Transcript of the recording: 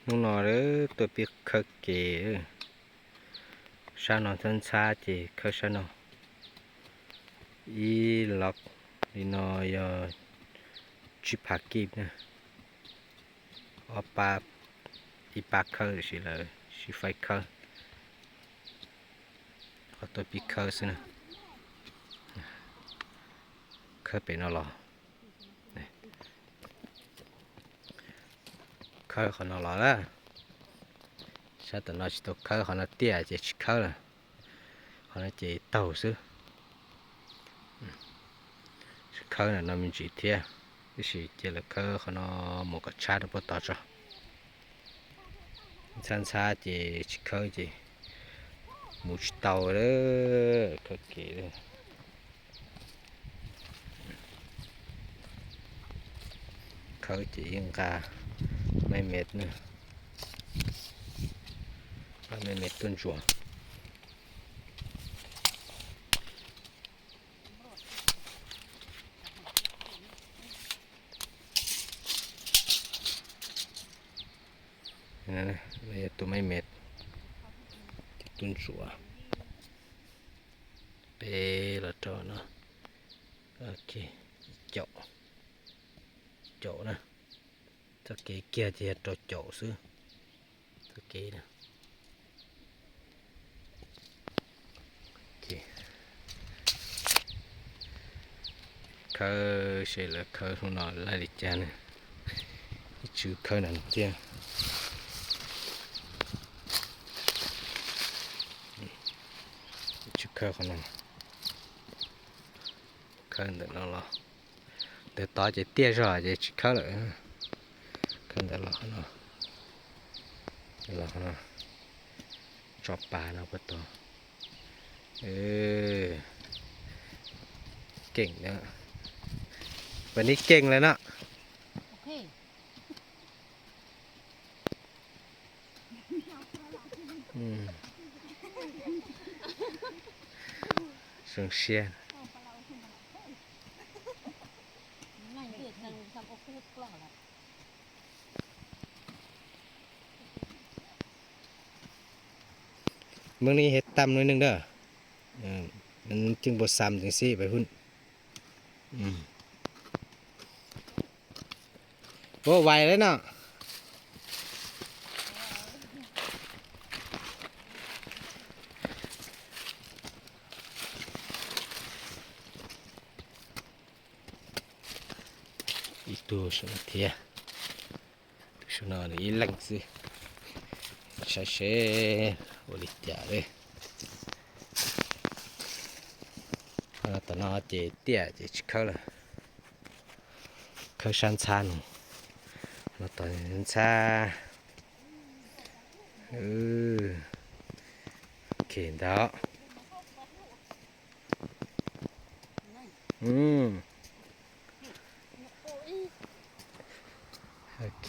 Hnub no tuaj pib khawb kev, sab no ntxhab ntxhab ces khawb sab no. Ib log li no yog tsib phav kib na, ob pab, ib pab khawb tiam sis lawv sib faib khawb, qhov tuaj pib khawb xwb na. Khawb pem no los, khawb qhov no los lawm. Sab tom no tsis tau khawb, qhov no tiaj ces tsis khawb lawm, qhov no ces taug xwb. Tsis khawb no me ntsis thiab, tab sis cia lawv khawb qhov no mus kom tshab rau puag tod tso. Ntxhab ntxhab ces tsis khawb ces mus tsis tau lawm, khawb kev lawm. Khawb ces yeej nqa me me, nqa me me tuaj ntsuas. Yog tus me me tuaj ntsuas peb los rau no. Caum, caum na. Txoj kev kiag ces yog rau caum xwb. Txoj kev na. Khawb seb lawv khawb hnub no laij li cas ne. Ib tswv khawb na thiab. Ib tswv khawb qhov no. Khawb ntawm no los, ntawm tod ces tiaj zog ces tsis khawb lawm. Khawb ntawm los qhov no, los qhov no, tso pas no puag tod. Keej na, pas ni keej lawm no. Zoo siab. Mej li hiav tam no neeg dab, ceeb npua xam ntxeev xib pais hub. Ua vais lawm no. Ib tug saum no thiab. Tus saum no nws ib leeg xwb. Saib seb ua li cas li. Tom no ces tiaj ces tsis khawb lawm. Khawb sab ntxhab no. No tom ntxhab. Ok ntawd. Ok.